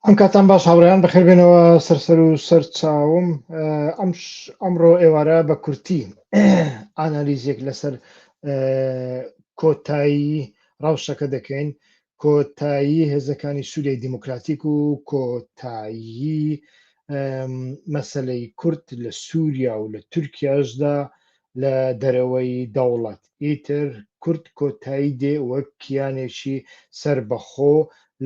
ئەم کاتان باش هاوڕێیان بەخێربێنەوە سەرسەر و سەرچاوم ئەم ئەمڕۆ ئێوارە بە کورتی ئانالیزێک لەسەر کۆتایی ڕەوشەکە دەکەین کۆتایی هێزەکانی سووریای دیموکراتیک و کۆتایی مەسلەی کورد لە سووریا و لە تورکیاشدا لە دەرەوەی دەوڵەت، ئیتر کورد کۆتایی دێ وەک کیانێکی سەربەخۆ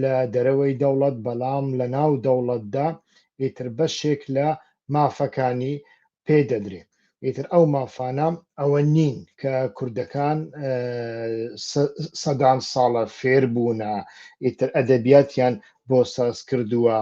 لە دەرەوەی دەوڵەت، بەڵام لە ناو دەوڵەتدا ئیتر بەشێک لە مافەکانی پێ دەدرێ. ئیتر ئەو مافانە ئەوە نین کە کوردەکان سەدان ساڵە فێر بوونە، ئیتر ئەدەبیاتیان بۆ ساز کردووە،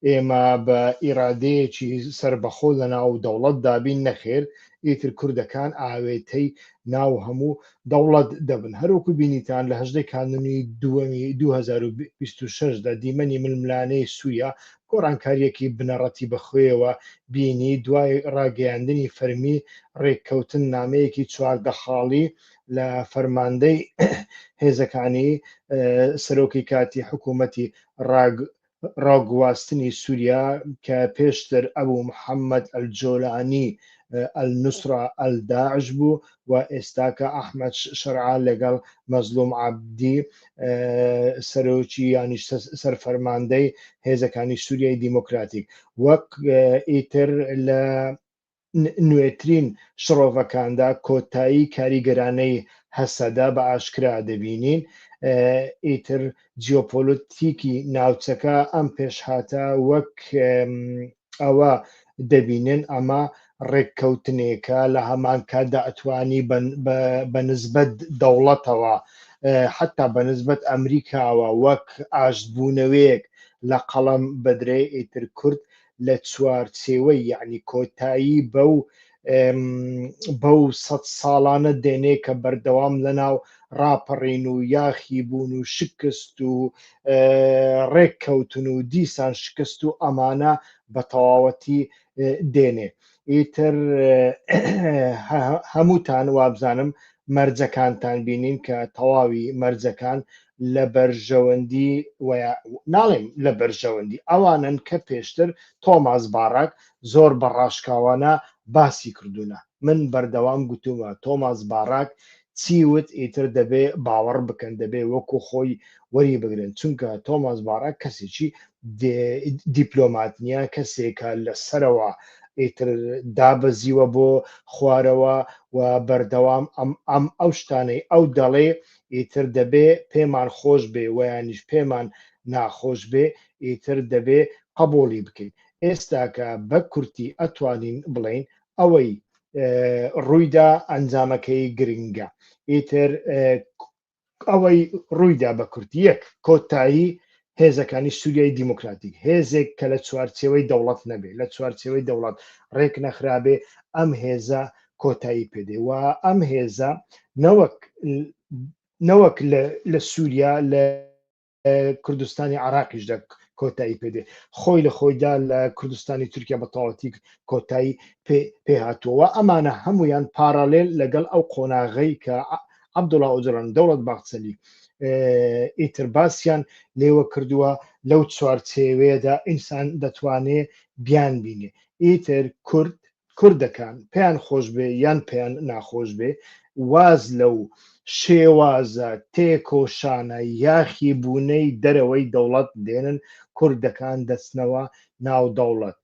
ئێمە بە ئیرادەیەکی سەربەخۆ لە ناو دەوڵەتدا بین، نەخێر ئیتر کوردەکان ئاوێتەی ناو هەموو دەوڵەت دەبن. هەروەکو بینیتان لە 18 کانونی دووەمی 2026 دا دیمەنی ململانێی سوریا گۆڕانکارییەکی بنەڕەتی بەخۆیەوە بینی دوای ڕاگەیاندنی فەرمی ڕێککەوتن نامەیەکی 14 خاڵی لە فەرماندەی هێزەکانی سەرۆکی کاتی حکوومەتی ڕاگ ڕاگواستنی سووریا کە پێشتر ئەبوو محەممەد ئەلجۆلانی ئەلنوسرا ئەلداعش بوو و ئێستاکە ئەحمەد شەرعا لەگەڵ مەزلوم عەبدی سەرۆکی یانیش سەرفەرماندەی هێزەکانی سووریای دیموکراتیک وەک ئیتر لە نوێترین شڕۆڤەکاندا کۆتایی کاریگەرانەی هەسەدە بە ئاشکرا دەبینین. ئیتر جیۆپۆلتیکی ناوچەکە ئەم پێشهاتە وەک ئەوە دەبینن ئەمە ڕێککەوتنێکە لە هەمان کاتدا ئەتوانی بە نسبەت دەوڵەتەوە حتا بە نسبەت ئەمریکاوە وەک ئاشتبوونەوەیەک لە قەڵەم بدرێ. ئیتر کورد لە چوارچێوەی یەعنی کۆتایی بەو بەو سەد ساڵانە دێنێ کە بەردەوام لەناو ڕاپەڕین و یاخی بوون و شکست و ڕێککەوتن و دیسان شکست و ئەمانە بە تەواوەتی دێنێ. ئیتر هەمووتان وابزانم مەرجەکانتان بینین کە تەواوی مەرجەکان لە بەرژەوەندی ناڵێم لە بەرژەوەندی ئەوانن کە پێشتر تۆماس باراک زۆر بە ڕاشکاوانە باسی کردوونە. من بەردەوام گوتومە تۆماس باراک چی وت ئیتر دەبێ باوەڕ بکەن، دەبێ وەکو خۆی وەری بگرن، چونکە تۆماس باراک کەسێکی دیپلۆمات نییە، کەسێکە لە سەرەوە ئیتر دابەزیوە بۆ خوارەوە و بەردەوام ئەم ئەم ئەو شتانەی ئەو دەڵێ ئیتر دەبێ پێمان خۆش بێ ویانیش پێمان ناخۆش بێ ئیتر دەبێ قبوڵی بکەین. ئێستاکە بە کورتی ئەتوانین بڵێین ئەوەی ڕوویدا ئەنجامەکەی گرنگە. ئیتر ئەوەی ڕوویدا بە کورتی یەک، کۆتایی هێزەکانی سووریای دیموکراتیک، هێزێک کە لە چوارچێوەی دەوڵەت نەبێ، لە چوارچێوەی دەوڵەت ڕێک نەخرابێ، ئەم هێزە کۆتایی پێدێ و ئەم هێزە نەوەک نەوەک لە سووریا لە کوردستانی عراقیشدا کۆتایی پێدێ، خۆی لە خۆیدا لە کوردستانی تورکیا بە تەواوەتی کۆتایی پێ هاتووە. ئەمانە هەمویان پارالێل لەگەڵ ئەو قۆناغەی کە عەبدوڵا ئۆجەلان دەوڵەت باخچەلی ئیتر باسیان لێوە کردووە، لەو چوارچێوەیەدا ئینسان دەتوانێ بیان بینێ. ئیتر کورد کوردەکان پێیان خۆش بێ یان پێیان ناخۆش بێ واز لەو شێوازە تێکۆشانە یاخی بوونەی دەرەوەی دەوڵەت دێنن، کوردەکان دەچنەوە ناو دەوڵەت.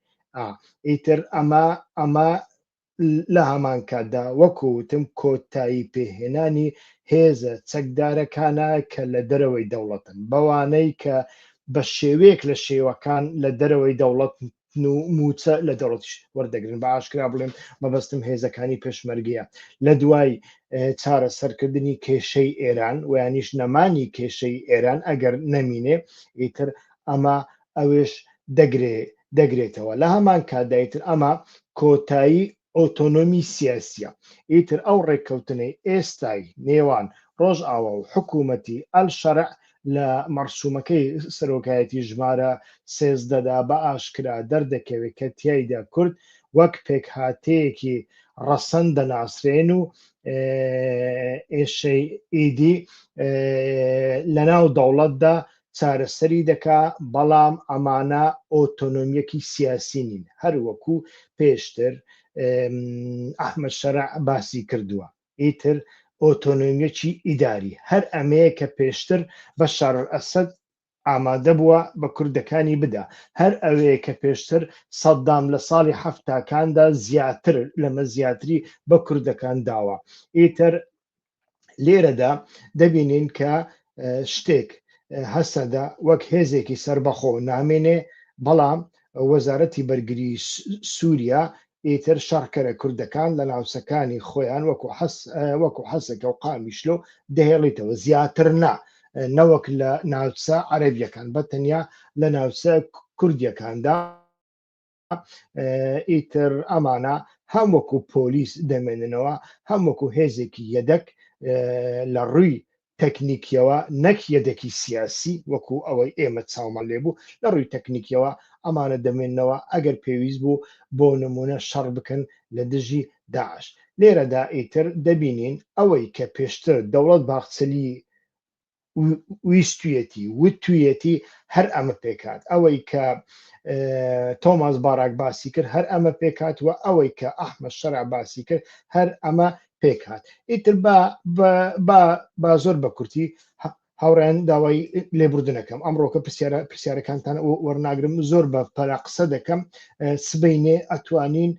ئیتر ئەمە ئەمە لە هەمان کاتدا وەکو وتم کۆتایی پێهێنانی هێزە چەکدارەکانە کە لە دەرەوەی دەوڵەتن، بەوانەی کە بە شێوەیەک لە شێوەکان لە دەرەوەی دەوڵەتن و موچە لە دەوڵەتیش وەردەگرن. بە ئاشکرا بڵێم مەبەستم هێزەکانی پێشمەرگەیە. لە دوای چارەسەرکردنی کێشەی ئێران ویانیش نەمانی کێشەی ئێران ئەگەر نەمینێ ئیتر ئەمە ئەوێش دەگرێ دەگرێتەوە. لە هەمان کاتدا ئیتر ئەمە کۆتایی ئۆتۆنۆمی سیاسیە. ئیتر ئەو ڕێککەوتنەی ئێستای نێوان ڕۆژئاوا و حکوومەتی ئەلشەرع لە مەرسومەکەی سەرۆکایەتی ژمارە 13دا بە ئاشکرا دەردەکەوێت کە تیایدا کورد وەک پێکهاتەیەکی ڕەسەن دەناسرێن و ئێشەی ئیدی لەناو دەوڵەتدا. چارەسەری دەکا، بەڵام ئەمانە ئۆتۆنۆمیەکی سیاسی نین هەر وەکو پێشتر ئەحمەد شەرع باسی کردووە. ئیتر ئۆتۆنۆمیەکی ئیداری هەر ئەمەیە کە پێشتر بەشار ئەسەد ئامادە بووە بە کوردەکانی بدا، هەر ئەوەیە کە پێشتر سەدام لە ساڵی حەفتاکاندا زیاتر لەمە زیاتری بە کوردەکان داوە. ئیتر لێرەدا دەبینین کە شتێک هەسەدە وەک هێزێکی سەربەخۆ نامێنێ، بەڵام وەزارەتی بەرگری سووریا ئیتر شەڕکەرە کوردەکان لە ناوچەکانی خۆیان وەکو حەس وەکو حەسەکە و قامیشلۆ دەهێڵیتەوە زیاتر نا نەوەک لە ناوچە عەرەبیەکان بە تەنیا لە ناوچە کوردیەکاندا ئیتر ئەمانە هەم وەکو پۆلیس دەمێننەوە هەم وەکو هێزێکی یەدەک لە ڕووی تەکنیکیەوە نەک یەدەکی سیاسی وەکو ئەوەی ئێمە چاومان لێبوو لە ڕووی تەکنیکیەوە ئەمانە دەمێنەوە ئەگەر پێویست بوو بۆ نمونە شەڕ بکەن لە دژی داعش. لێرەدا ئیتر دەبینین ئەوەی کە پێشتر دەوڵەت باخچەلی ویستویەتی وتویەتی هەر ئەمە پێکهات، ئەوەی کە تۆماس باراک باسی کرد هەر ئەمە پێکهات و ئەوەی کە ئەحمەد شەرع باسی کرد هەر ئەمە پێکهات. ئیتر با با با زۆر بە کورتی هاوڕێیان داوای لێبوردنەکەم ئەمڕۆکە پرسیارە پرسیارەکانتان وەرناگرم زۆر بە پەلە قسە دەکەم سبەینێ ئەتوانین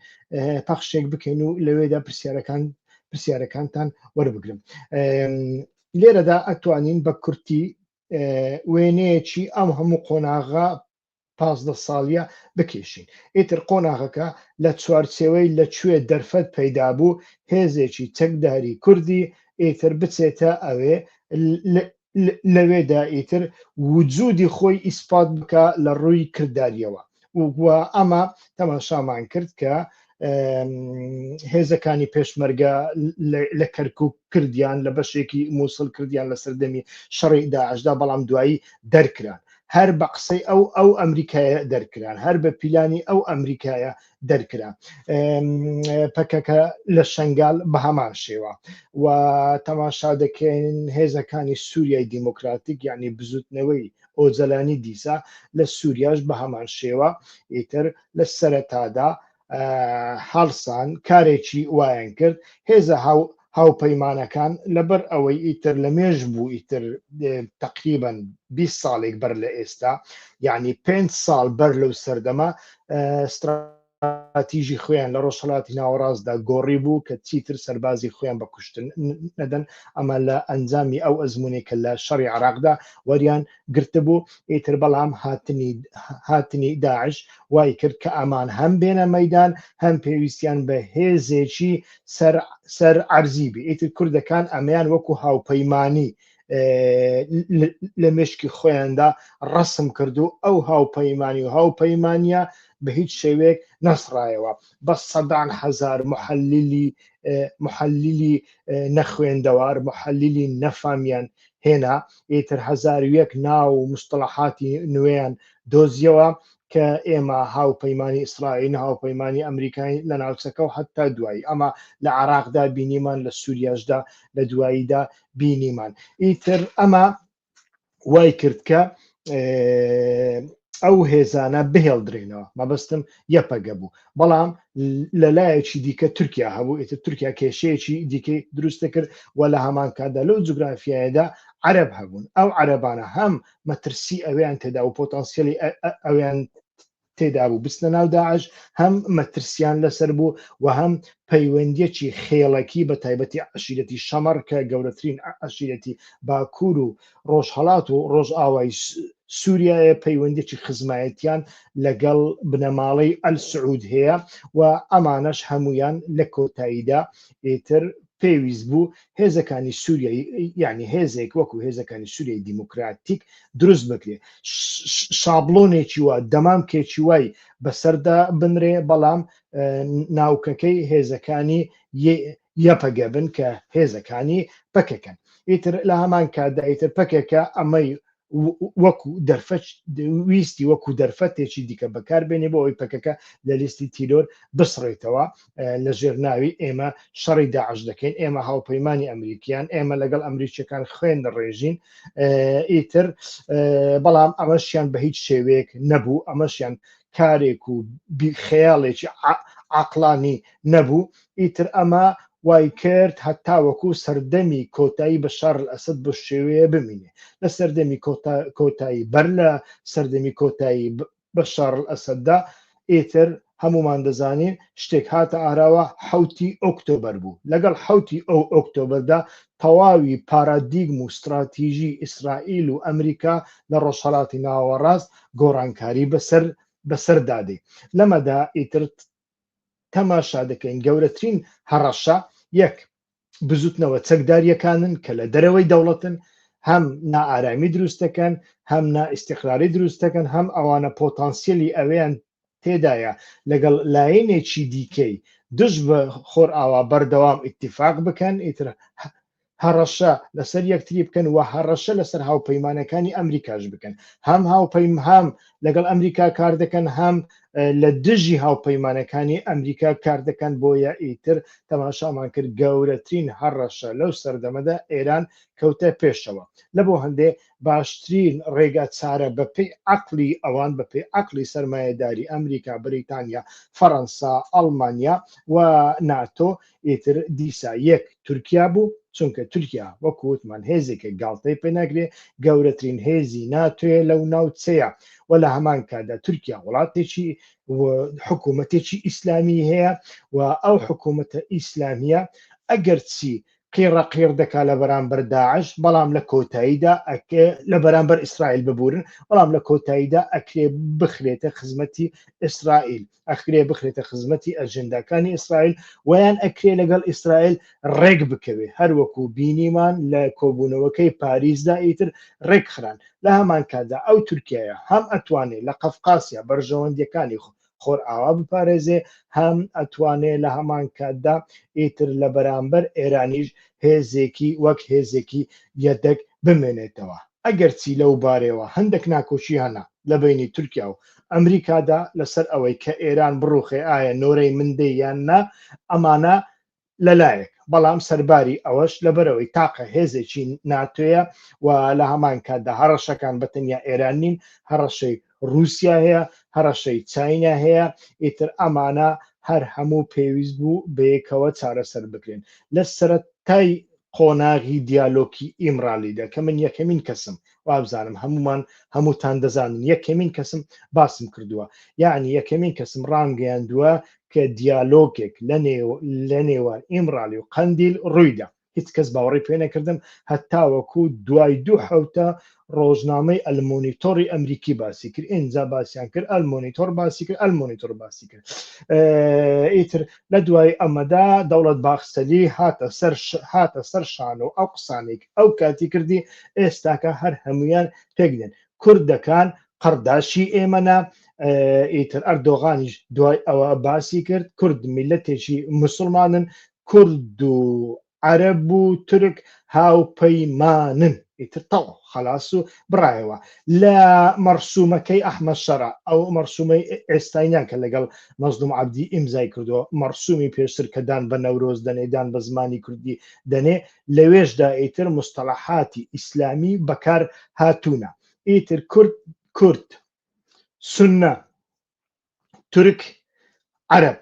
پەخشێک بکەین و لەوێدا پرسیارەکان پرسیارەکانتان وەربگرم. لێرەدا ئەتوانین بە کورتی وێنەیەکی ئەم هەموو قۆناغە 15 ساڵیە بکێشین. ئیتر قۆناغەکە لە چوارچێوەی لە کوێ دەرفەت پەیدا بوو هێزێکی چەکداری کوردی ئیتر بچێتە ئەوێ لەوێدا ئیتر وجودی خۆی ئیسپات بکا لە ڕووی کرداریەوە و ئەمە تەماشامان کرد کە هێزەکانی پێشمەرگە لە کەرکک کردیان لە بەشێکی مووسڵ کردیان لە سەردەمی شەڕی داعشدا بەڵام دوایی دەرکران هەر بە قسەی ئەو ئەو ئەمریکایە دەرکران هەر بە پیلانی ئەو ئەمریکایە دەرکرا پەکەکە لە شنگال بە هەمان شێوە و تەماشا دەکەین هێزەکانی سووریای دیموکراتیک یعنی بزوتنەوەی ئۆجەلانی دیسا لە سووریاش بە هەمان شێوە ئیتر لە سەرەتادا هەڵسان کارێکی وایان کرد هێزە هاو هاوپەیمانەکان لەبەر ئەوەی ئیتر لە مێژ بوو ئیتر تقریبا 20 ساڵێک بەر لە ئێستا یعنی 5 ساڵ بەر لەو سەردەمە ستراتیژی خۆیان لە ڕۆژهەڵاتی ناوەڕاستدا گۆڕی بوو کە چیتر سەربازی خۆیان بە کوشتن نەدەن ئەمە لە ئەنجامی ئەو ئەزمونێک کە لە شەڕی عراقدا وەریان گرتبوو ئیتر بەڵام هاتنی هاتنی داعش وای کرد کە ئەمان هەم بێنە مەدان هەم پێویستیان بە هێزێکی سەر سەر عەرزی بێ ئیتر کوردەکان ئەمەیان وەکو هاوپەیمانی لە مشکی خۆیاندا ڕسم کرد و ئەو هاوپەیمانی و هاوپەیمانە بە هیچ شێوەیەک نەسڕایەوە بە سەدان هەزار محللی محللی نەخوێندەوار محللی نەفامیان هێنا ئیتر 1001 ناو و مستەڵەحاتی نوێیان دۆزیەوە کە ئێمە هاوپەیمانی ئیسرائیل هاوپەیمانی ئەمریکای لە ناوچەکە و حتا دوایی ئەمە لە عراقدا بینیمان لە سووریاشدا لە دواییدا بینیمان ئیتر ئەمە وای کرد کە ئەو هێزانە بهێڵدرێنەوە مەبەستم یەپەگە بوو بەڵام لە لایەکی دیکە تورکیا هەبوو ئیتر تورکیا کێشەیەکی دیکەی دروست دەکرد و لە هەمان کاتدا لەو جوگرافیایەدا عەرەب هەبوون ئەو عەرەبانە هەم مەترسی ئەویان تێدا و پۆتانسیەلی ئەویان تێدا بوو بچنە ناو داعش هەم مەترسیان لەسەر بوو و هەم پەیوەندیەکی خێڵەکی بە تایبەتی عەشیرەتی شەمەڕ کە گەورەترین عەشیرەتی باکوور و ڕۆژهەڵات و ڕۆژئاوای سووریایە پەیوەندیەکی خزمایەتیان لەگەڵ بنەماڵەی ئەلسعود هەیە و ئەمانەش هەمویان لە کۆتاییدا ئیتر پێویست بوو هێزەکانی سووریای یعنی هێزێک وەکو هێزەکانی سووریای دیموکراتیک دروست بکرێ شابلۆنێکی وا دەمامکێکی وای بەسەردا بنرێ بەڵام ناوکەکەی هێزەکانی یەپەگە بن کە هێزەکانی پەکەکەن ئیتر لە هەمان کاتدا ئیتر پەکەکە ئەمەی وەکو دەرفەت ویستی وەکو دەرفەتێکی دیکە بەکاربێنێ بۆ ئەوەی پەکەکە لە لیستی تیرۆر بسڕێتەوە لە ژێر ناوی ئێمە شەڕی داعش دەکەین ئێمە هاوپەیمانی ئەمریکیان ئێمە لەگەڵ ئەمریکیەکان خوێن دەڕێژین ئیتر بەڵام ئەمەشیان بە هیچ شێوەیەک نەبوو ئەمەشیان کارێک و خەیاڵێکی عقلانی نەبوو ئیتر ئەمە وای کرد هەتاوەکو سەردەمی کۆتایی بەشار ئەسد بۆ شێوەیە بمینێ لە سەردەمی کۆتایی بەر لە سەردەمی کۆتایی بەشار ئەسەددا ئیتر هەمومان دەزانین شتێک هاتە ئاراوە حوتی ئۆکتۆبەر بوو لەگەڵ حوتی ئەو ئۆکتۆبەردا تەواوی پارادیگم و ستراتیژی ئیسرائیل و ئەمریکا لە ڕۆژهەڵاتی ناوەڕاست گۆڕانکاری بەسەر بەسەردا دێ لەمەدا ئیتر تەماشا دەکەین گەورەترین هەڕەشە یەک بزوتنەوە چەکداریەکانن کە لە دەرەوەی دەوڵەتن هەم نائارامی دروست دەکەن هەم نا ئیستیقراری دروست دەکەن هەم ئەوانە پۆتانسیلی ئەوەیان تێدایە لەگەڵ لایەنێکی دیکەی دژ بە خۆرئاوا بەردەوام ئیتیفاق بکەن ئیتر هەڕەشە لەسەر یەکتری بکەن و هەڕەشە لەسەر هاوپەیمانەکانی ئەمریکاش بکەن هەم هاوپەیم هەم لەگەڵ ئەمریکا کار دەکەن هەم لە دژی هاوپەیمانەکانی ئەمریکا کار دەکەن بۆیە ئیتر تەماشامان کرد گەورەترین هەڕەشە لەو سەردەمەدا ئێران کەوتە پێشەوە لە بۆ هەندێ باشترین ڕێگا چارە بە پێی عەقلی ئەوان بە پێی عەقلی سەرمایەداری ئەمریکا بریتانیا فەڕەنسا ئەڵمانیا و ناتۆ ئیتر دیسا یەک تورکیا بوو چونکە تورکیا وەکو وتمان هێزێکە گاڵتەی پێ ناکرێ گەورەترین هێزی ناتۆیە لەو ناوچەیە و لە هەمان کاتدا تورکیا وڵاتێکی حکوومەتێکی ئیسلامی هەیە و ئەو حکوومەتە ئیسلامیە ئەگەرچی قیڕە قیڕ دەکا لە بەرامبەر داعش بەڵام لە کۆتاییدا لە بەرامبەر ئیسرائیل ببورن بەڵام لە کۆتاییدا ئەکرێ بخرێتە خزمەتی ئیسرائیل ئەکرێ بخرێتە خزمەتی ئەجنداکانی ئیسرائیل ویان ئەکرێ لەگەڵ ئیسرائیل ڕێک بکەوێ هەروەکو بینیمان لە کۆبوونەوەکەی پاریسدا ئیتر ڕێکخران لە هەمان کاتدا ئەو تورکیایە هەم ئەتوانێ لە قەفقاسیا بەرژەوەندیەکانی خۆرئاوا بپارێزێ هەم ئەتوانێ لە هەمان کاتدا ئیتر لە بەرامبەر ئێرانیش هێزێکی وەک هێزێکی یەدەگ بمێنێتەوە. ئەگەرچی لەو بارەیەوە هەندێک ناکۆکی هەنە لە بەینی تورکیا و ئەمریکادا لەسەر ئەوەی کە ئێران بڕوخێ ئایا نۆرەی من دێ یان نا ئەمانە لەلایەک بەڵام سەرباری ئەوەش لەبەرئەوەی تاقە هێزێکی ناتۆیە و لە هەمان کاتدا هەڕەشەکان بە تەنیا ئێران نین هەڕەشەی رووسیا هەیە هەڕەشەی چاینا هەیە ئیتر ئەمانە هەر هەموو پێویست بوو بەیەکەوە چارەسەر بکرێن لە سەرەتای قۆناغی دیالۆکی ئیمرالیدا کە من یەکەمین کەسم وابزانم هەمومان هەمووتان دەزانن یەکەمین کەسم باسم کردووە یعنی یەکەمین کەسم ڕامگەیاندووە کە دیالۆگێک لە نێوان ئیمرالی و قەندیل ڕوویدا هیچ کەس باوەڕی پێ نەکردم هەتاوەکو دوای دوو حوتە ڕۆژنامەی ئەلمۆنیتۆری ئەمریکی باسی کرد ئینجا باسییان کرد ئەلمۆنیتۆر باسی کرد ئەلمۆنیتۆر باسی کرد ئیتر لە دوای ئەمەدا دەوڵەت باخسەلی هاتە سەر هاتە سەر شان و ئەو قسانێک ئەو کاتی کردی ئێستاکە هەر هەمویان پێک دێن کوردەکان قەرداشی ئێمەە ئیتر ئەردۆغانیش دوای ئەوە باسی کرد کورد میلەتێکی مسلمانن کورد و عەرەب و تورک هاوپەیمانن ئیتر تەواو خەلاس و بڕایەوە لە مەرسومەکەی ئەحمەد شەرع ئەو مەرسومەی ئێستای نا کە لەگەڵ مەزلوم عەبدی ئیمزای کردووە مەرسومی پێشتر کە دان بە نەورۆز دەنێ دان بە زمانی کوردی دەنێ لەوێشدا ئیتر مستەڵەحاتی ئیسلامی بەکار هاتوونە ئیتر کورد کورد سوننە تورک عەرەب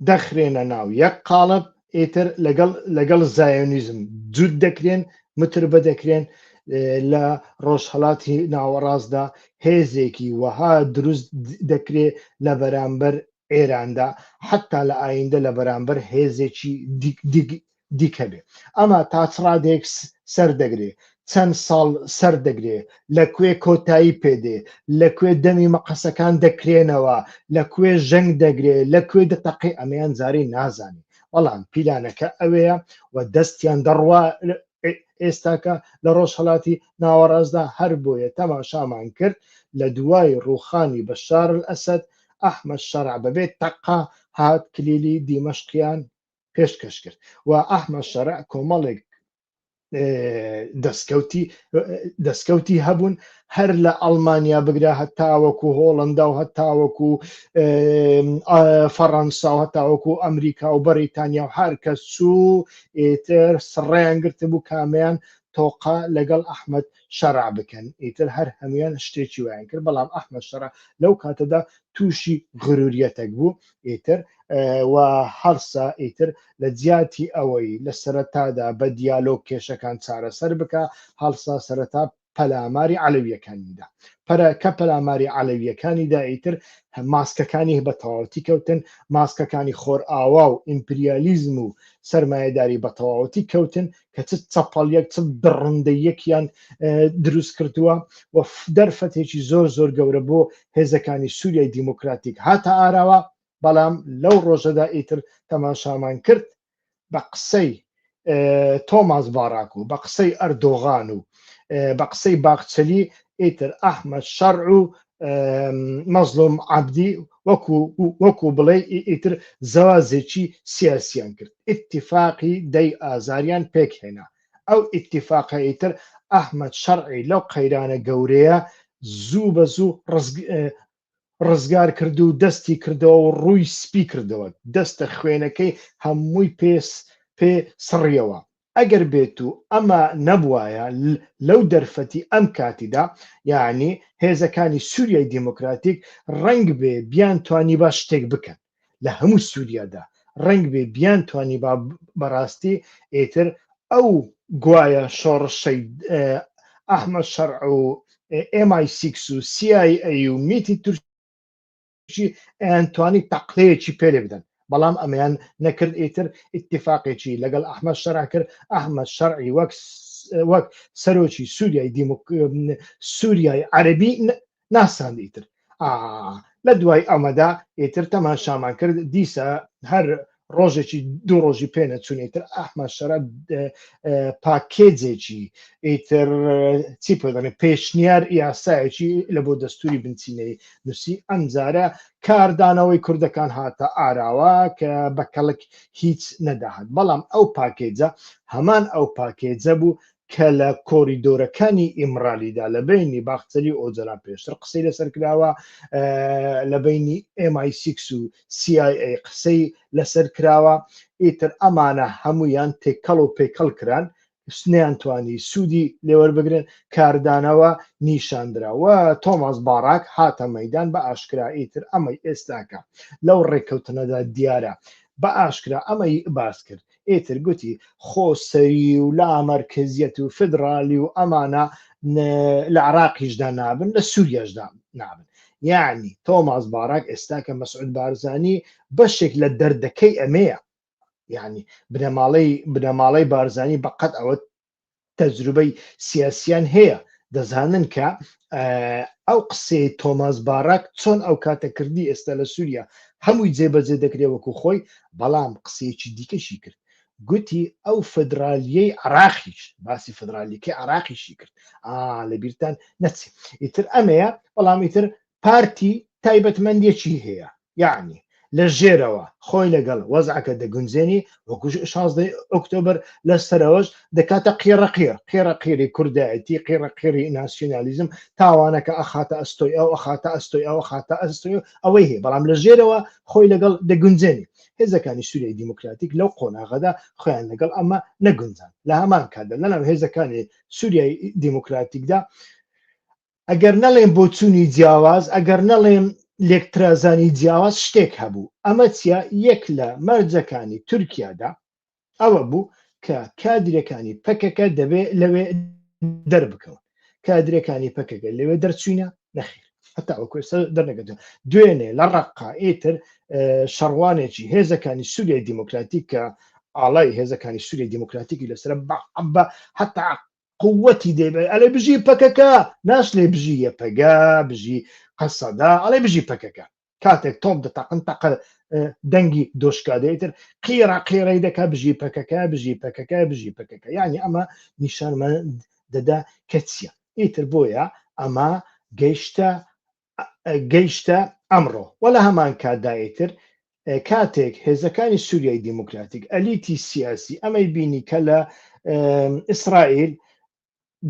دەخرێنە ناو یەک قاڵب ئیتر لەگەڵ لەگەڵ زایۆنیزم جووت دەکرێن متربە دەکرێن لە ڕۆژهەڵاتی ناوەڕاستدا هێزێکی وەها دروست دەکرێ لە بەرامبەر ئێراندا حتا لە ئایندە لە بەرامبەر هێزێکی دیکە بێ ئەمە تا چ ڕادەیەک سەر دەگرێ چەند ساڵ سەر دەگرێ لە کوێ کۆتایی پێدێ لە کوێ دەمی مەقەسەکان دەکرێنەوە لە کوێ ژەنگ دەگرێ لە کوێ دەتەقێ ئەمەیان جارێ نازانێ بەڵام پیلانەکە ئەوەیە و دەستیان دەڕوا ئێستاکە لە ڕۆژهەڵاتی ناوەڕاستدا هەر بۆیە تەماشامان کرد لە دوای ڕووخانی بەشار ئەسەد ئەحمەد شەرع بەبێ تەقە هات کلیلی دیمەشقیان پێشکەش کرد و ئەحمەد شەرع کۆمەڵێک. دەستکەوتی دەستکەوتی هەبوون هەر لە ئەڵمانیا بگرە هەتاوەکو هۆڵندا و هەتاوەکو فەڕەنسا و هەتاوەکو ئەمریکا و بەریتانیا و هەر کەس چوو ئیتر سڕیان گرتبوو کامیان تۆقە لەگەڵ ئەحمد شەرع بکەن ئیتر هەر هەمویان شتێکی وایان کرد بەڵام ئەحمد شەرع لەو کاتەدا تووشی غروریەتێک بوو ئیتر و هەڵسا ئیتر لە جیاتی ئەوەی لە سەرەتادا بە دیالۆگ کێشەکان چارەسەر بکا هەڵسا سەرەتا پەلاماری عەلەویەکانیدا پەرە کە پەلاماری عەلەویەکانیدا ئیتر ماسکەکانی بە تەواوەتی کەوتن ماسکەکانی خۆرئاوا و ئیمپریالیزم و سەرمایەداری بە تەواوەتی کەوتن کە چ چەپەڵیەک چ دڕندەیەکیان دروست کردووە و دەرفەتێکی زۆر زۆر گەورە بۆ هێزەکانی سووریای دیموکراتیک هاتە ئاراوە بەڵام لەو ڕۆژەدا ئیتر تەماشامان کرد بە قسەی تۆماس باراک و بە قسەی ئەردۆغان و بە قسەی باخچەلی ئیتر ئەحمەد شەرع و مەزلوم عەبدی وەکو وەکو بڵێ ئیتر زەوازێکی سیاسیان کرد ئیتفاقی دەی ئازاریان پێکهێنا ئەو ئیتفاقە ئیتر ئەحمەد شەرعی لەو قەیرانە گەورەیە زوو بە زوو ڕزگار کرد و دەستی کردەوە و ڕووی سپی کردەوە دەستە خوێنەکەی هەمووی پێس پێ سڕیەوە ئەگەر بێت و ئەمە نەبوایە لەو دەرفەتی ئەم کاتیدا یەعنی هێزەکانی سوریای دیموکراتیک ڕەنگ بێ بیان توانیبا شتێک بکەن لە هەموو سوریادا ڕەنگ بێ بیان توانیبا بەڕاستی ئیتر ئەو گوایە شۆڕشەی ئەحمەد شەرع و ئێم ئای سیکس و CIA و میتی تورکی ئەیانتوانی تەقلەیەکی پێ لێ بدەن بەڵام ئەمەیان نەکرد ئیتر ئیتفاقێکی لەگەڵ ئەحمەد شەرع کرد ئەحمەد شەرعی وەک وەک سەرۆکی سووریای دیموک سووریای عەربی ناساند ئیتر لە دوای ئەمەدا ئیتر تەماشامان کرد دیسە هەر ڕۆژێکی دوو ڕۆژی پێ نەچوون ئیتر ئەحمەد شەرع پاکێجێکی ئیتر چی پێ دەڵێن پێشنیار یاسایەکی لە بۆ دەستوری بنچینەی نووسی ئەمجارە کاردانەوەی کوردەکان هاتە ئاراوە کە بە کەڵک هیچ نەداهات بەڵام ئەو پاکێجە هەمان ئەو پاکێجە بوو کە لە کۆریدۆرەکانی ئیمرالیدا لە بەینی باخچەلی و ئۆجەلان پێشتر قسەی لەسەر کراوە لە بەینی MI6 و CIA قسەی لەسەر کراوە ئیتر ئەمانە هەمویان تێکەڵ و پێکەڵ کران نەیانتوانی سوودی لێوەربگرن کاردانەوە نیشاندرا و تۆماس باراک هاتە مەدان بە ئاشکرا ئیتر ئەمەی ئێستاکە لەو ڕێککەوتنەدا دیارە بە ئاشکرا ئەمەی باس کرد ئیتر گوتی خۆسەری و لامەرکەزیەت و فدرالی و ئەمانە لە عراقیشدا نابن لە سووریاشدا نابن یعنی تۆماس باراک ئێستا کە مەسعود بارزانی بەشێک لە دەردەکەی ئەمەیە یعنی بنەماڵەی بنەماڵەی بارزانی بەقەت ئەوە تەجروبەی سیاسیان هەیە دەزانن کە ئەو قسەی تۆماس باراک چۆن ئەو کاتە کردی ئێستا لە سووریا هەمووی جێبەجێ دەکرێ وەکو خۆی بەڵام قسەیەکی دیکەشی کرد گوتی ئەو فدرالیەی عراقیش باسی فدرالیەکەی عراقیشی کرد ئا لەبیرتان نەچێ ئیتر ئەمەیە بەڵام ئیتر پارتی تایبەتمەندیەکی هەیە یەعنی لە ژێرەوە خۆی لەگەڵ وەزعەکە دەگونجێنی وەکو 16 ئۆکتۆبەر لە سەرەوەش دەکاتە قیڕە قیڕ قیڕە قیری کوردایەتی قیڕە قیڕی ناسیۆنالیزم تاوانەکە ئەخاتە ئەستۆی ئەو ئەخاتە ئەستۆی ئەو ئەخاتە ئەستۆی ئەوەی هەیە بەڵام لە ژێرەوە خۆی لەگەڵ دەگونجێنی هێزەکانی سووریای دیموکراتیک لەو قۆناغەدا خۆیان لەگەڵ ئەمە نەگونجان لە هەمان کاتدا لەناو هێزەکانی سووریای دیموکراتیکدا ئەگەر نەڵێم بۆچوونی جیاواز، ئەگەر نەڵێم لێکترازانی جیاواز شتێک هەبوو. ئەمە چیە؟ یەک لە مەرجەکانی تورکیادا ئەوە بوو کە کادرەکانی پەکەکە دەبێ لەوێ دەربکەون. کادرەکانی پەکەکە لەوێ دەرچوینە؟ نەخێر. هەتا وەکو ئێستا دەرنەکەوتوون. دوێنێ لە ڕەققە ئیتر شەڕوانێکی هێزەکانی سووریای دیموکراتیک کە ئاڵای هێزەکانی سووریای دیموکراتیکی لەسەرە بە هەتا قوتی دەیبێ ئەلێ بژی پەکەکە ناشلێ بژی یەپەگە بژی قەسەدا ئەڵێ بژی پەکەکە کاتێک تۆپ دەتەقن تەقە دەنگی دۆشکا دەیتر قیڕە قیڕەی دەکا بژی پەکەکە بژی پەکەکە بژی پەکەکە یعنی ئەمە نیشانمان دەدا کە چییە ئیتر بۆیە ئەمە گەیشتە گەیشتە ئەمڕۆ و لە هەمان کاتدا ئیتر کاتێک هێزەکانی سووریای دیموکراتیک ئەلیتی سیاسی ئەمەی بینی کە لە ئیسرائیل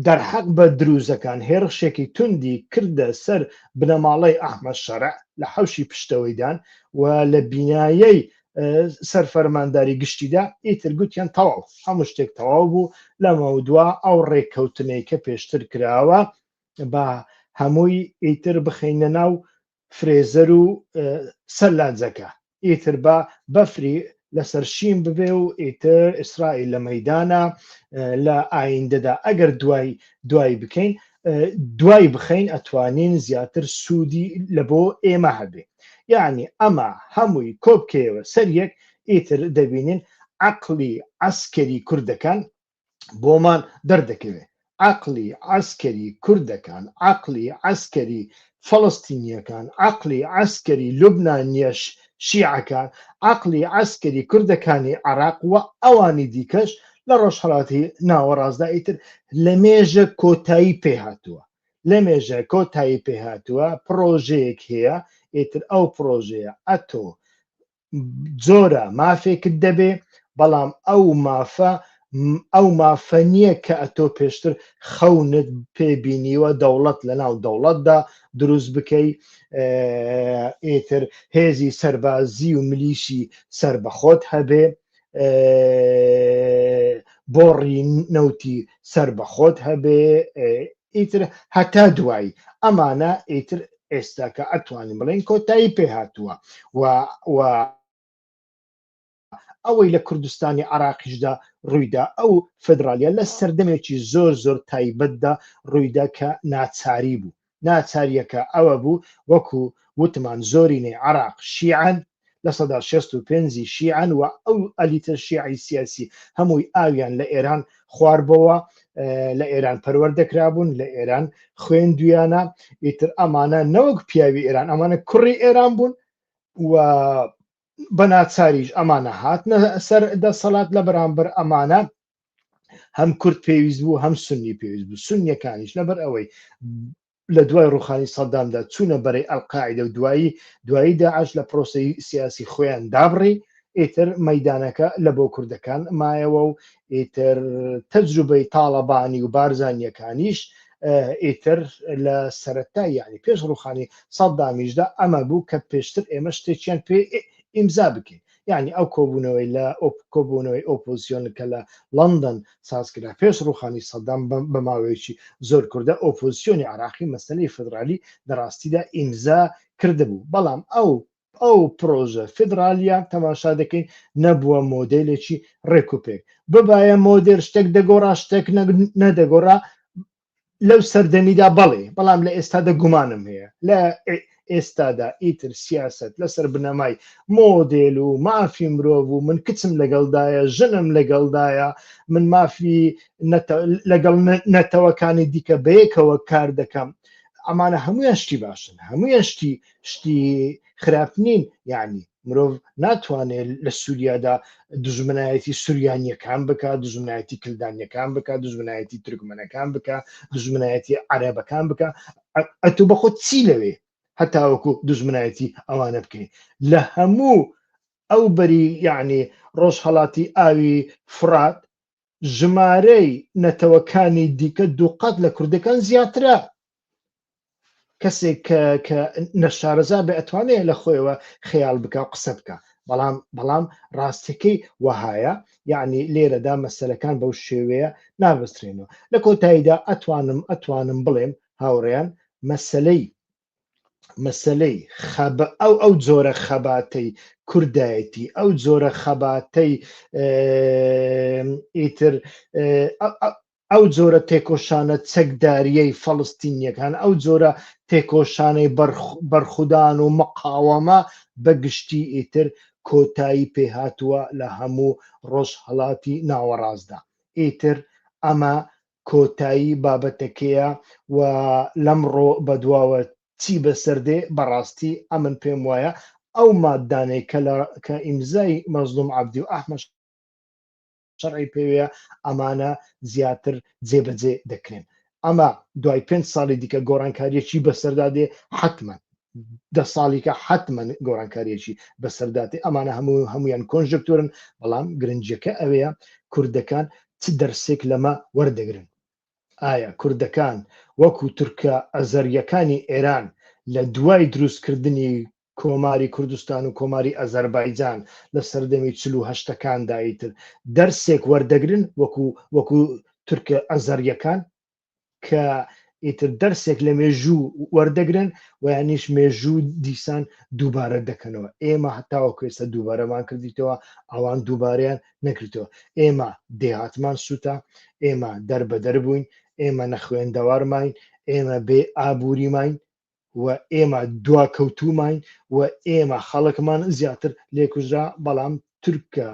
دەرحەق بە دروزەکان هێڕشێکی توندی کردە سەر بنەماڵەی ئەحمەد شەرع لە حەوشی پشتەوەیدان و لە بینایەی سەرفەرمانداری گشتیدا، ئیتر گوتیان تەواو، هەموو شتێک تەواو بوو، لەمەودوا ئەو ڕێککەوتنەی کە پێشتر کراوە با هەمووی ئیتر بخەینە ناو فرێزەر و سەلاجەکە، ئیتر با بەفری لەسەر شین ببێ و ئیتر ئیسرائیل لە مەیدانە لە ئایندەدا ئەگەر دوای دوای بکەین دوای بخەین ئەتوانین زیاتر سوودی لە بۆ ئێمە هەبێ یعنی ئەمە هەمووی کۆبکەیەوە سەر یەک ئیتر دەبینین عەقڵی عەسکەری کوردەکان بۆمان دەردەکەوێ عەقڵی عەسکەری کوردەکان، عەقڵی عەسکەری فەڵەستینیەکان، عەقڵی عەسکەری لوبنانیە شیعەکان، عەقڵی عەسکەری کوردەکانی عێراق و ئەوانی دیکەش لە ڕۆژهەڵاتی ناوەڕاستدا ئیتر لە مێژە کۆتایی پێ هاتووە. لە مێژە کۆتایی پێ هاتووە، پڕۆژەیەک هەیە ئیتر ئەو پڕۆژەیە ئەتۆ جۆرە مافێکت دەبێ بەڵام ئەو مافە ئەو مافە نییە کە ئەتۆ پێشتر خەونت پێ بینیوە دەوڵەت لە ناو دەوڵەتدا دروست بکەی ئیتر هێزی سەربازی و ملیشی سەربەخۆت هەبێ بۆڕی نەوتی سەربەخۆت هەبێ ئیتر هەتا دوایی ئەمانە ئیتر ئێستاکە ئەتوانین بڵێین کۆتایی پێ هاتووە و و ئەوەی لە کوردستانی عراقیشدا ڕوویدا ئەو فدرالیە لە سەردەمێکی زۆر زۆر تایبەتدا ڕوویدا کە ناچاری بوو ناچاریەکە ئەوە بوو وەکو وتمان زۆرینەی عراق شیعەن 65% ی شیعەن و ئەو ئەلیتە شیعەی سیاسی هەمووی ئاویان لە ئێران خواربەوە لە ئێران پەروەردە کرابوون لە ئێران خوێندویانە ئیتر ئەمانە نەوەک پیاوی ئێران ئەمانە کوڕی ئێران بوون و بە ناچاریش ئەمانە هاتنە سەر دەسەڵات لە بەرامبەر ئەمانە هەم کورد پێویست بوو هەم سنی پێویست بوو سنیەکانیش لەبەر ئەوەی لە دوای ڕوخانی سەدامدا چوونە بەرەی ئەلقاعیدە و دوایی دوایی داعش لە پرۆسەی سیاسی خۆیان دابڕی، ئیتر مەیدانەکە لە بۆ کوردەکان مایەوە و ئیتر تەجروبەی تاڵەبانی و بارزانییەکانیش ئیتر لە سەرەتای یانی پێش ڕوخانی سەدامیشدا ئەمە بوو کە پێشتر ئێمە شتێکیان پێ ئیمزا بکەین. یانی ئەو کۆبوونەوەی لە کۆبوونەوەی ئۆپۆزیۆن کە لە لەندەن سازکرا پێش ڕوخانی سەدام بە ماوەیەکی زۆر کوردە ئۆپۆزیسیۆنی عراقی مەسەلەی فدرالی لە ڕاستیدا ئیمزا کردبوو بەڵام ئەو ئەو پرۆژە فدرالیە تەماشا دەکەین نەبووە مۆدێلێکی ڕێکوپێک ببایە مۆدێل شتێک دەگۆڕا شتێک نەدەگۆڕا لەو سەردەمیدا بەڵێ، بەڵام لە ئێستادا گومانم هەیە. لە ئێستادا ئیتر سیاسەت لەسەر بنەمای مۆدێل و مافی مرۆڤ و من کچم لەگەڵدایە، ژنم لەگەڵدایە، من مافی لەگەڵ نەتەوەکانی دیکە بەیەکەوە کار دەکەم، ئەمانە هەموویان شتی باشن، هەموویان شتی شتی خراپ نین، یعنی مرۆڤ ناتوانێت لە سووریادا دژمنایەتی سوریانیەکان بکات دژمنایەتی کلدانیەکان بکات دژمنایەتی ترکمەنەکان بکە دژمنایەتی عەرەبەکان بکە ئەتو بەخۆ چی لەوێ هەتاوەکو دژمنایەتی ئەوانە بکەین لە هەموو ئەو بەری یعنی ڕۆژهەڵاتی ئاوی فرات ژمارەی نەتەوەکانی دیکە دووقات لە کوردەکان زیاترە کەسێک کە کە نەشارەزا بێ ئەتوانێت لە خۆیەوە خەیاڵ بکە و قسە بکە بەڵام بەڵام ڕاستەکەی وەهایە یعنی لێرەدا مەسەلەکان بەو شێوەیە نابسترێنەوە لە کۆتاییدا ئەتوانم ئەتوانم بڵێم هاوڕێیان مەسەلەی مەسەلەی خەب ئەو ئەو جۆرە خەباتەی کوردایەتی ئەو جۆرە خەباتەی ئیتر ئەو جۆرە تێکۆشانە چەکداریەی فەڵستینیەکان ئەو جۆرە تێکۆشانەی بەرخودان و مقاوەمە بە گشتی ئیتر کۆتایی پێهاتووە لە هەموو ڕۆژهەڵاتی ناوەڕاستدا ئیتر ئەمە کۆتایی بابەتەکەیە و لەمڕۆ بەدواوە چی بەسەر دێ بەڕاستی ئەمن پێم وایە ئەو ماددانەی کە لە کە ئیمزای مەزلوم عەبدی و ئەحمەد شەرعی پێوەیە ئەمانە زیاتر جێبەجێ دەکرێن ئەمە دوای پێنج ساڵی دیکە گۆڕانکاریەکی بەسەردا دێ حتمما دە ساڵیکە حتمما گۆڕانکاریەکی بەسەرداتێ ئەمانە هەموو هەمویان کۆنژکتورن بەڵام گرنگیەکە ئەوەیە کوردەکان چ دەرسێک لەمە وەردەگرن؟ ئایا کوردەکان وەکو تورکە ئەزەرییەکانی ئێران لە دوای دروستکردنی کۆماری کوردستان و کۆماری ئەزەربایجان لە سەردەمی چلوهەشتەکاندا ئیتر دەرسێک وەردەگرن وەکو وەکو تورکە ئەزەرییەکان؟ کە ئیتر دەرسێک لە مێژوو وەردەگرن و یانیش مێژوو دیسان دووبارە دەکەنەوە. ئێمە هەتاوەکو ئێستا دووبارەمان کردیتەوە، ئەوان دووبارەیان نەکردەوە. ئێمە دێهاتمان سووتا، ئێمە دەربەدەر بووین، ئێمە نەخوێندەوار ماین، ئێمە بێ ئابووری ماین و ئێمە دواکەوتوو ماین و ئێمە خەڵکمان زیاتر لێکوژرا، بەڵام تورکە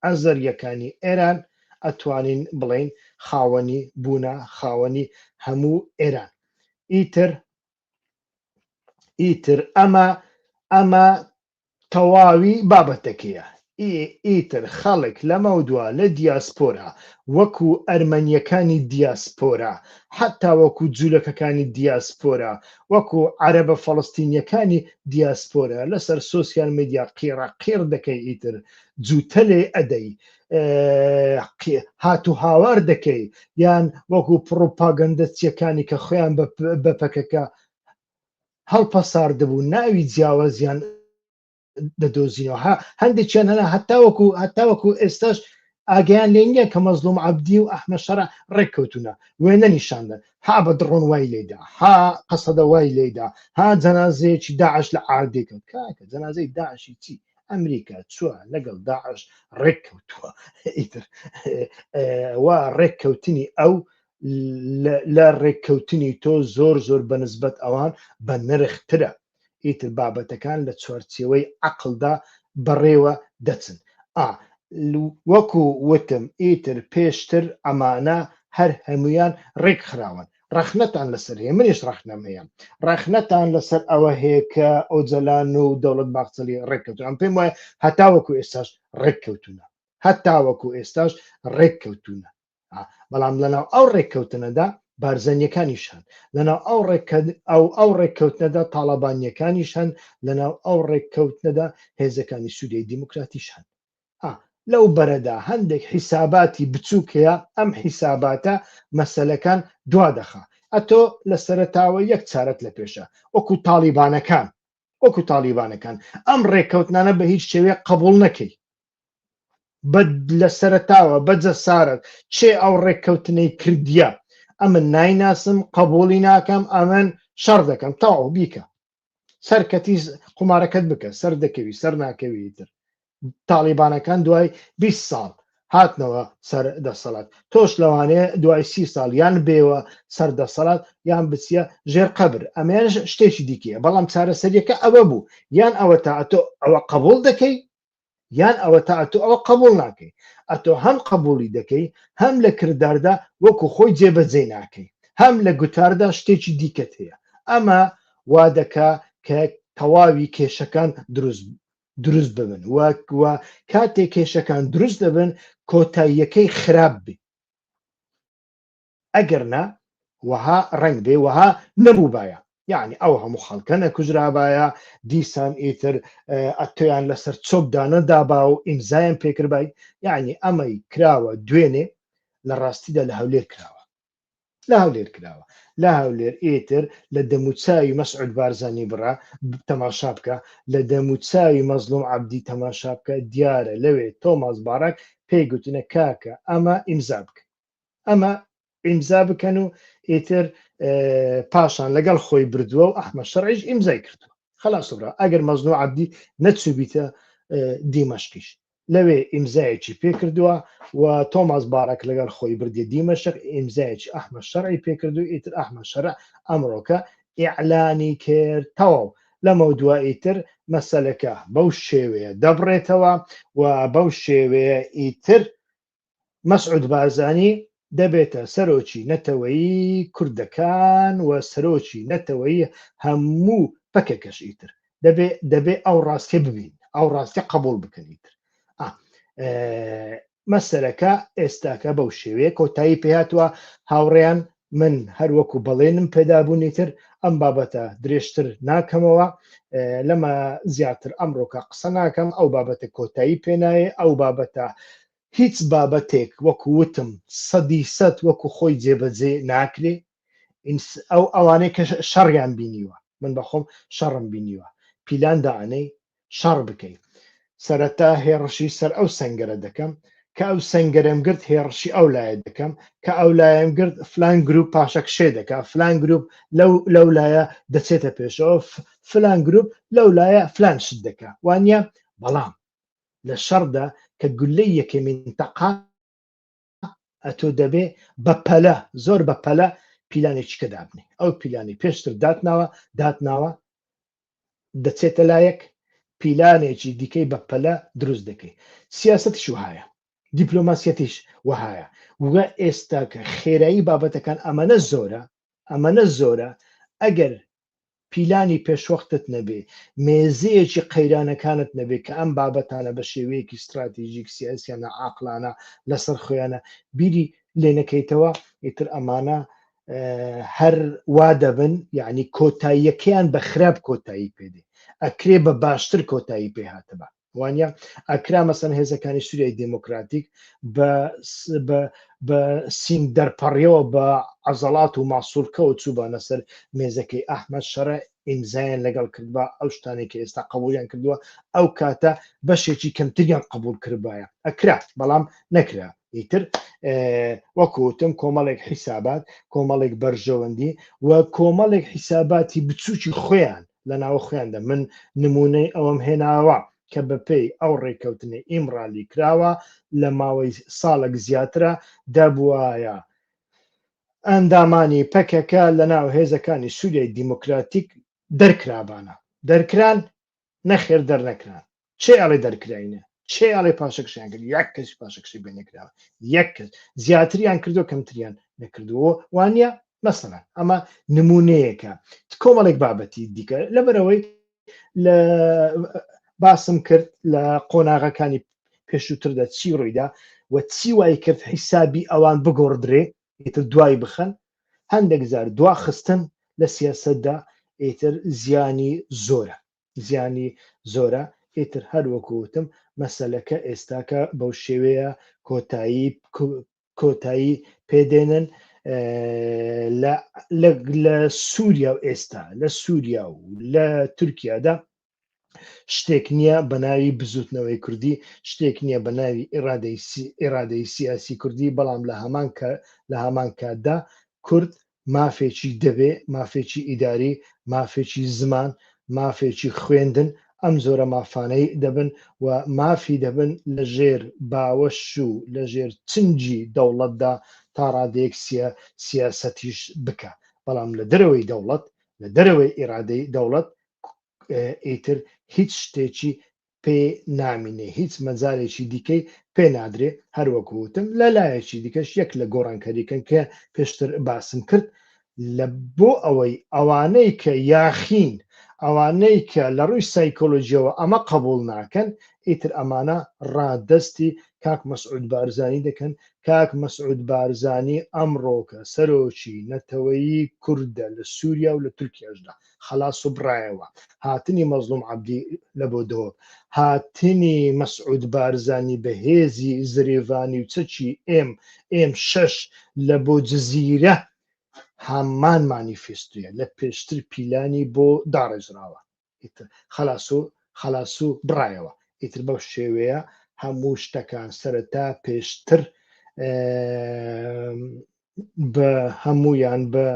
ئەزەرییەکانی ئێران ئەتوانین بڵێین خاوەنی بوونە خاوەنی هەموو ئێران. ئیتر ئیتر ئەمە ئەمە تەواوی بابەتەکەیە. ئیتر خەڵک لەمەودوا لە دیاسپۆرا وەکو ئەرمەنیەکانی دیاسپۆرا، حەتا وەکو جولەکەکانی دیاسپۆرا، وەکو عەرەبە فەڵەستینیەکانی دیاسپۆرا لەسەر سۆسیال میدیا قیڕە قیڕ دەکەی ئیتر جوتە لێ ئەدەی هات و هاوار دەکەی یان وەکو پڕوپاگەندەچیەکانی کە خۆیان بە پەکەکە هەڵپەساردبوو ناوی جیاوازیان دەدۆزینەوە ها هەندێکیان هەنا هەتاوەکو هەتاوەکو ئێستاش ئاگیان لێ نییە کە مەزلوم عەبدی و ئەحمە شەرع ڕێککەوتونە وێنە نیشاندەن ها بە دڕۆن وای لێدا ها قەسەدە وای لێدا ها جەنازەیەکی داعش لە عادێ کەوت کاکە جەنازەی داعشی چی ئەمریکا چووە لەگەڵ داعش ڕێککەوتووە ئیتر وا ڕێککەوتنی ئەو لە ڕێککەوتنی تۆ زۆر زۆر بەنسبەت ئەوان بە نرخترە ئیتر بابەتەکان لە چوارچێوەی عەقڵدا بەڕێوە دەچن. ئا وەکو وتم ئیتر پێشتر ئەمانە هەر هەموویان ڕێکخراون. ڕەخنەتان لەسەر هەیە، منیش ڕەخنەم هەیە. ڕەخنەتان لەسەر ئەوە هەیە کە ئۆجەلان و دەوڵەت باخچەلی ڕێککەوتوون. ئەم پێم وایە هەتاوەکو ئێستاش ڕێککەوتوونە. هەتاوەکو ئێستاش ڕێککەوتوونە. بەڵام لەناو ئەو ڕێککەوتنەدا بارزانیەکانیش هەن، لەناو ئەو ئەو ئەو ڕێککەوتنەدا تاڵەبانیەکانیش هەن، لەناو ئەو ڕێککەوتنەدا هێزەکانی سووریای دیموکراتیش هەن. لەو بەرەدا هەندێک حیساباتی بچووک هەیە، ئەم حیساباتە مەسەلەکان دوا دەخا. ئەتۆ لە سەرەتاوە یەک چارەت لە پێشە، وەکو تاڵیبانەکان، وەکو تاڵیبانەکان ئەم ڕێککەوتنانە بە هیچ شێوەیەک قبوڵ نەکەی. بە لە سەرەتاوە بە جەسارەت چێ ئەو ڕێککەوتنەی کردیە ئەمن نایناسم قبوڵی ناکەم ئەمن شەڕ دەکەم تەواو بیکە سەرکەتی قومارەکەت بکە سەر دەکەوی سەر ناکەوی تر تاڵیبانەکان دوای 20 ساڵ هاتنەوە سەر دەسەڵات تۆش لەوانەیە دوای سی ساڵ یان بێوە سەر دەسەڵات یان بچیە ژێر قەبر ئەمەیان شتێکی دیکەیە بەڵام چارەسەریەکە ئەوە بوو یان ئەوە تا ئەتۆ ئەوە قبول دەکەی یان ئەوەتا ئەتۆ ئەوە قبوڵ ناکەی. ئەتۆ هەم قبوڵی دەکەی، هەم لە کرداردا وەکو خۆی جێبەجێی ناکەی، هەم لە گوتاردا شتێکی دیکەت هەیە. ئەمە وا دەکا کە تەواوی کێشەکان دروست دروست ببن و و کاتێ کێشەکان دروست دەبن کۆتاییەکەی خراپ بێ. ئەگەر نا وەها ڕەنگ بێ وەها نەبووبایە یعنی ئەو هەموو خەڵکە نەکوژرابایە دیسان ئیتر ئەتۆیان لەسەر چۆک دانەدابا و ئیمزایان پێکردبای یعنی ئەمەی کراوە دوێنێ لە ڕاستیدا لە هەولێر کراوە لە هەولێر کراوە لە هەولێر ئیتر لە دەموچاوی مەسعود بارزانی بڕە تەماشا بکە لە دەموچاوی مەزلوم عەبدی تەماشا بکە دیارە لەوێ تۆماس باراک پێی گوتنە کاکە ئەمە ئیمزا بکە ئەمە ئیمزا بکەن و ئیتر پاشان لەگەڵ خۆی بردووە و ئەحمە شەرعیش ئیمزای کردووە خلاص برا ئەگەر مەزنوو عەبدی نەچووبیتە دیمەشقیش لەوێ ئیمزایەکی پێکردووە و تۆماس باراک لەگەڵ خۆی بردیە دیمەشق ئیمزایەکی ئەحمە شەرعی پێکردو ئیتر ئەحمە شەرع ئەمڕۆکە ئیعلانی کرد تەواو لەمە دووە ئیتر مەسەلەکە بەو شێوەیە دەبڕێتەوە و بەو شێوەیە ئیتر مەسعود بارزانی دەبێتە سەرۆکی نەتەوەیی کوردەکان و سەرۆکی نەتەوەیی هەموو پەکەکەش ئیتر دەبێ دەبێ ئەو ڕاستیە ببین ئەو ڕاستیە قبول بکەن ئیتر مەسەرەکە ئێستاکە بەو شێوەیە کۆتایی پێهاتوە هاوڕێیان من هەروەکو بەڵێنم پێدابوونی تر ئەم بابەتە درێژتر ناکەمەوە لەمە زیاتر ئەمڕۆکە قسە ناکەم ئەو بابەتە کۆتایی پێنایە ئەو بابەتە. هیچ بابەتێک وەکو وتم سەدی سەد وەکو خۆی جێبەجێ ناکرێ. ئەو ئەوانەی کە شەڕیان بینیوە، من بەخۆم شەڕم بینیوە، پیلان دائەنێی شەڕ بکەی، سەرەتا هێڕشی سەر ئەو سەنگەرە دەکەم، کە ئەو سەنگەرەم گرت هێڕشی ئەو لایە دەکەم، کە ئەو لایەم گرت فلان گروپ پاشەکشێ دەکا، فلان گروپ لەو لەو لایە دەچێتە پێشەوە، فلان گروپ لەو لایە فلان شت دەکا، وانە؟ بەڵام لە شەڕدا کە گولەی یەکەمین تەقا ئەتۆ دەبێ بە پەلە، زۆر بە پەلە پیلانێکی کە دابنێ. ئەو پیلانی پێشتر داتناوە داتناوە دەچێتە لایەک، پیلانێکی دیکەی بە پەلە دروست دەکەی. سیاسەتیش وهایە، دیپلۆماسیەتیش وهایە. وە ئێستا کە خێرایی بابەتەکان ئەمەنە زۆرە، ئەمەنە زۆرە، ئەگەر پیلانی پێشوەختت نەبێ، مێزەیەکی قەیرانەکانت نەبێ کە ئەم بابەتانە بە شێوەیەکی ستراتیژیک، سیاسیانە، عاقڵانە، لەسەر خۆیانە بیری لێ نەکەیتەوە، ئیتر ئەمانە هەر وا دەبن، یعنی کۆتاییەکەیان بە خراپ کۆتایی پێدێ، ئەکرێ بە باشتر کۆتایی پێ هاتبا. وانە ئەکرا مەسەن هێزەکانی سووریای دێموکراتیک بە سینگ دەرپەڕیەوە بە عەزەڵات و ماسوولکەوە چووبانە سەر مێزەکەی ئەحمەد شەرع ئیمزایان لەگەڵ کردبا، ئەو شتانێک کە ئێستا قبولیان کردووە ئەو کاتە بەشێکی کەمتریان قبول کردبایە. ئەکرا، بەڵام نەکرا. ئیتر وەکوتم کۆمەڵێک حیسابات، کۆمەڵێک بەرژەوەندی و کۆمەڵێک حیساباتی بچووکی خۆیان لە ناوە خۆیاندا. من نمونەی ئەوەم هێناوە کە بەپێی ئەو ڕێککەوتنەی ئیمرالی کراوە لە ماوەی ساڵێک زیاترە دەبوایە ئەندامانی پەکەکە لە ناو هێزەکانی سووریای دیموکراتیک دەرکرابانە. دەرکران؟ نەخێر دەرنەکران. چێ ئەڵێ دەرکراینە؟ چێ ئەڵێ پاشەکشیان کرد؟ یەک کەسی پاشەکشی پێ نەکراوە، یەک کەس. زیاتریان کردو کەمتریان نەکردووە، وانە؟ مەسەلەن ئەمە نمونەیەکە. کۆمەڵێک بابەتی دیکە لەبەرەوەی لە باسم کرد لە قۆناغەکانی پێشووتردا چی ڕوویدا و چی وای کرد حیسابی ئەوان بگۆڕدرێ، ئیتر دوای بخەن. هەندێک جار دواخستن لە سیاسەتدا ئیتر زیانی زۆرە، زیانی زۆرە. ئیتر هەر وەکو وتم مەسەلەکە ئێستاکە بەو شێوەیە کۆتایی کۆتایی پێدێنن لە سووریا و ئێستا لە سووریا و لە تورکیادا شتێک نییە بە ناوی بزوتنەوەی کوردی، شتێک نییە بە ناوی ئێرادەی سیاسی کوردی، بەڵام لە هەمان لە هەمان کاتدا کورد مافێکی دەبێ، مافێکی ئیداری، مافێکی زمان، مافێکی خوێندن، ئەم جۆرە مافانەی دەبن و مافی دەبن لە ژێر باوەش و لە ژێر چنگی دەوڵەتدا تا ڕادەیەک سیاسەتیش بکا، بەڵام لە دەرەوەی دەوڵەت، لە دەرەوەی ئیرادەی دەوڵەت ئیتر هیچ شتێکی پێ نامینێ، هیچ مەجالێکی دیکەی پێ نادرێ. هەر وەکو وتم لە لایەکی دیکەش یەک لە گۆڕانکاریەکان کە پێشتر باسم کرد لە بۆ ئەوەی ئەوانەی کە یاخین، ئەوانەی کە لە ڕووی سایکۆلۆژیەوە ئەمە قبوڵ ناکەن، ئیتر ئەمانە ڕادەستی کاک مەسعود بارزانی دەکەن. کاک مەسعود بارزانی ئەمڕۆکە سەرۆکی نەتەوەیی کوردە لە سووریا و لە تورکیاشدا. خەلاس و بڕایەوە. هاتنی مەزڵوم عەبدی لە بۆ دهۆک، هاتنی مەسعود بارزانی بە هێزی زرێڤانی و چەکی ئێم ئێم شەش لە بۆ جزیرە هەمان مانیفێستویە لە پێشتر پیلانی بۆ داڕێژراوە. ئیتر خەلاس و خەلاس و بڕایەوە. ئیتر بەو شێوەیە هەموو شتەکان سەرەتا پێشتر بە هەموویان بە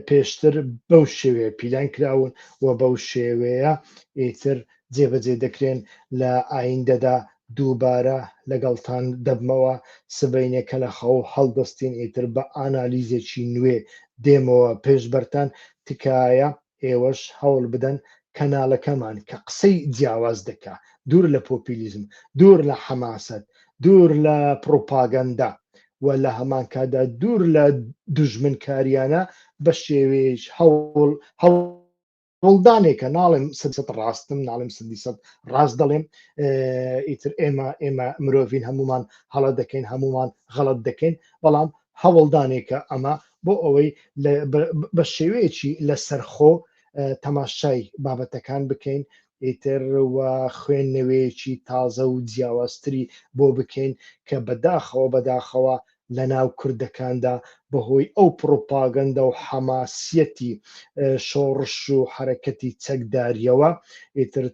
پێشتر بەو شێوەیە پیلان کراون و بەو شێوەیە ئیتر جێبەجێ دەکرێن. لە ئایندەدا دووبارە لەگەڵتان دەبمەوە، سبەینێ کە لە خەو هەڵدەستین ئیتر بە ئانالیزێکی نوێ دێمەوە پێشبەرتان. تکایە ئێوەش هەوڵ بدەن کەناڵەکەمان کە قسەی جیاواز دەکا، دوور لە پۆپیلیزم، دوور لە حەماسەت، دوور لە پڕوپاگەندە و لە هەمان کاتدا دوور لە دوژمنکاریانە بە شێوەیەک هەوڵ هەوڵدانێکە، ناڵێم سەد سەد ڕاستم، ناڵێم سەدی سەد ڕاست دەڵێم، ئیتر ئێمە ئێمە مرۆڤین، هەمومان هەڵە دەکەین، هەمومان غەڵەت دەکەین، بەڵام هەوڵدانێکە ئەمە بۆ ئەوەی بە شێوەیەکی لەسەرخۆ تەماشای بابەتەکان بکەین. ئیتر و خوێندنەوەیەکی تازە و جیاوازتری بۆ بکەین کە بەداخەوە بەداخەوە لەناو کوردەکاندا بەهۆی ئەو پڕوپاگەندە و حەماسیەتی شۆڕش و حەرەکەتی چەکداریەوە ئیتر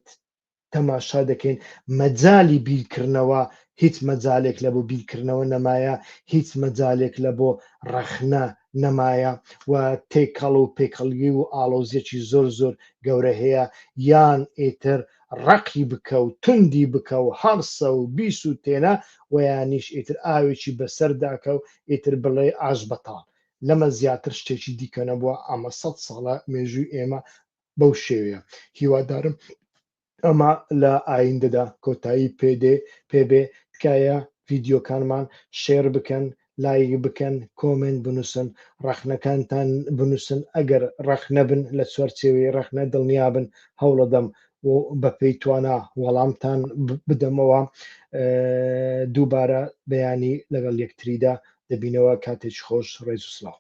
تەماشا دەکەین مەجالی بیرکردنەوە هیچ مەجالێک لە بۆ بیرکردنەوە نەمایە هیچ مەجالێک لە بۆ ڕەخنە نەمایە و تێکەڵ و پێکەڵی و ئاڵۆزیەکی زۆر زۆر گەورە هەیە یان ئیتر ڕەقی بکە و توندی بکە و هەڕسە و بیسوتێنە وەیانیش ئیتر ئاوێکی بەسەرداکە و ئیتر بڵێ ئاش بەتاڵ لەمە زیاتر شتێکی دیکە نەبووە ئەمە سەد ساڵە مێژووی ئێمە بەو شێوەیە هیوادارم ئەمە لە ئایندەدا کۆتایی پێدێ پێبێ تکایە ڤیدیۆکانمان share بکەن لایک بکەن comment بنووسن ڕەخنەکانتان بنووسن ئەگەر ڕەخنە بن لە چوارچێوەی ڕەخنە دڵنیابن هەوڵەدەم و بەپێی توانا وەڵامتان بدەمەوە دووبارە بەیانی لەگەڵ یەکتریدا دەبینەوە کاتێکی خۆش ڕێز و سڵاو.